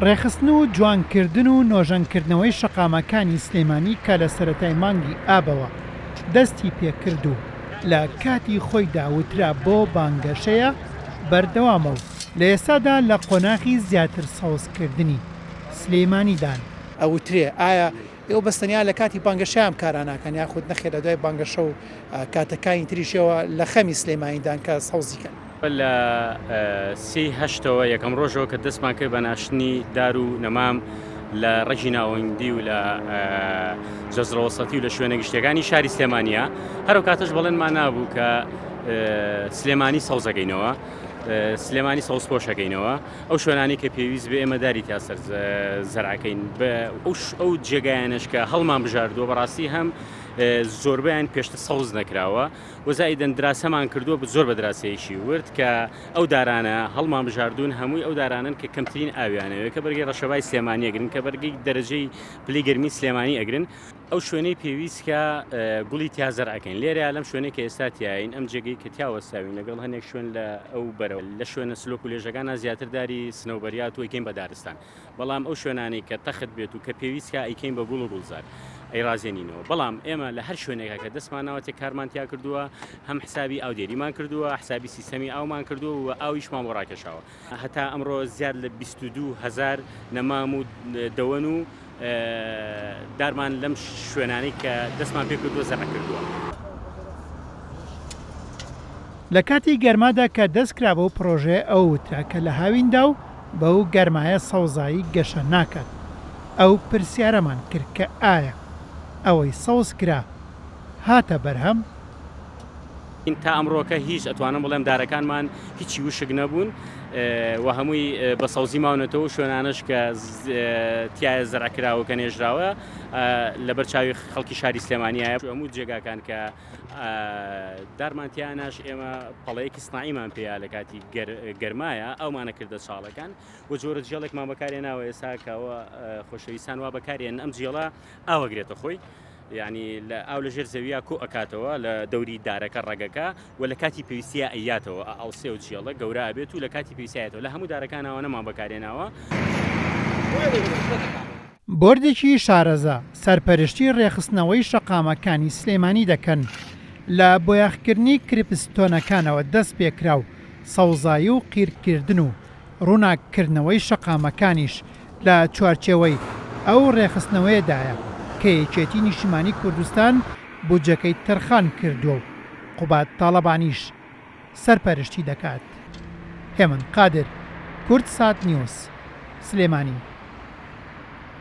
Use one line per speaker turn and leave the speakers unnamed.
ڕێکخستن و جوانکردن و نۆژەنکردنەوەی شەقامەکانی سلێمانی کە لە سەرەتای مانگی ئابەوە دەستی پێکرد و لە کاتی خۆیدا وترا بۆ بانگەشەیە بەردەوامە و لە ئێستادا لە قۆناغی زیاتر سەوزکردنی سلێمانیدان.
ئەوترێ ئایا ئێوە بەس تەنیا لە کاتی بانگەشەیا ئەم کارانە ئەکەن یاخود نەخێر لە دوای بانگەشە و کاتەکانی تریشەوە لە خەمی سلێمانیدان کە سەوزی کەن؟
لە سێی هەشتەوە یەکەم ڕۆژەوە کە دەستمان کرد بە ناشتنی دار و نەمام لە ڕەگی ناوەندی و لە جەزرەوەسەتی و لە شوێنە گشتیەکانی شاری سلێمانە هەرو کاتەش بەڵێنمان نابوو کە سلێمانی سەوزەکەینەوە سلێمانی سەوزپۆشەکەینەوە ئەو شوێنانەی کە پێویست بێ ئێمە داری تیا سەر زەرعەکەین بە ئەو جێگایانەش کە هەڵمان بژاردووە بەڕاستی هەم زۆربیان پێشتر سەوز نەکراوە وەزایدەن دراسەمان کردووە زۆر بە دراسەیەکی ورد کە ئەو دارانە هەڵمان بژاردوون هەمووی ئەو دارانن کە کەمترین ئاویانەوێت کە بەرگی ڕەشەبای سلێمانی ئەگرن کە بەرگی دەرەجەی پلی گەرمی سلێمانی ئەگرن ئەو شوێنەی پێویست کە گوڵی تیا زەرع ئەکەین لێرە لەم شوێنەی کە ئێستا تیاین ئەم جێگەی کە تیا وەستاوین لەگەڵ هەنێک شوێن لە ئەو بەرەوە لە شوێنە سلۆک و لێژەکانە زیاتر داری سنەوبەریات و ئەیکەین بە دارستان بەڵام ئەو شوێنانەی کە تەخت بێت و کە پێویست کە ئەیکەین بە گوڵ و گوڵزار ئەیڕازێنینەوە بەڵام ئێمە لە هەر شوێنێکا کە دەستمان ناوەتێ کارمان تیا کردووە هەم حسابی ئاودێریمان کردووە حسابی سیستەمی ئاومان کردووە و ئاویشمان بۆ ڕاکێشاوە هەتا ئەمڕۆ زیاد لە 22 هەزار نەمام و دەوەن و دارمان لەم شوێنانەی کە دەستمان پێ کردووە زەرع کردووە.
لە کاتی گەرمادا کە دەست کرا بەو پڕۆژەیە ئەوە وترا کە لە هاویندا و بەو گەرمایە سەوزایی گەشە ناکات. ئەو پرسیارەمان کرد کە ئایا ئەوەی سەوز کرا هاتە بەرهەم؟
تا ئەمڕۆکە هیچ ئەتوانم بڵێم دارەکانمان هیچی وشک نەبوون و هەمووی بە سەوزی ماونەتەوە شوێنانش کە تایە زەرع کراوە کە نێژراوە لەبەر چاوی خەڵکی شاری سلێمانیایە هەموو جێگاکان کە دارمان تیاناش ئێمە پەڵەیەکی سناعیمان پێیا لە کاتی گەرمایە ئەومانە کردە چاڵەکان و جۆرە جێڵێکمان بەکارێناوە ئێستا کەەوە خۆشەویستان وا بەکارێن ئەم جێڵە ئاوەگرێتە خۆی یانی لە ئاو لە ژێر زەویا کۆ ئەکاتەوە لە دەوری دارەکە ڕەگەکە و لە کاتی پێویستیا ئەیاتەوە ئەڵسێ و جێڵە گەورە ئەبێت و لە کاتی پێویستایەتەوە لە هەموو دارەکانەوە نەمان بەکارێناوە.
بۆردێکی شارەزا سەرپەرشتی ڕێکخستنەوەی شەقامەکانی سلێمانی دەکەن، لە بۆیاخکردنی کرپستۆنەکانەوە دەستپێکرا و سەوزایی و قیرکردن و ڕووناککردنەوەی شەقامەکانیش لە چوارچێوەی ئەو ڕێکخستنەوەیەدایە کە یەکێتی نیشتیمانی کوردستان بودجەکەی تەرخان کردووە و قوباد تاڵەبانیش سەرپەرشتی دەکات. هێمن قادر، کوردسات نیوز، سلێمانی.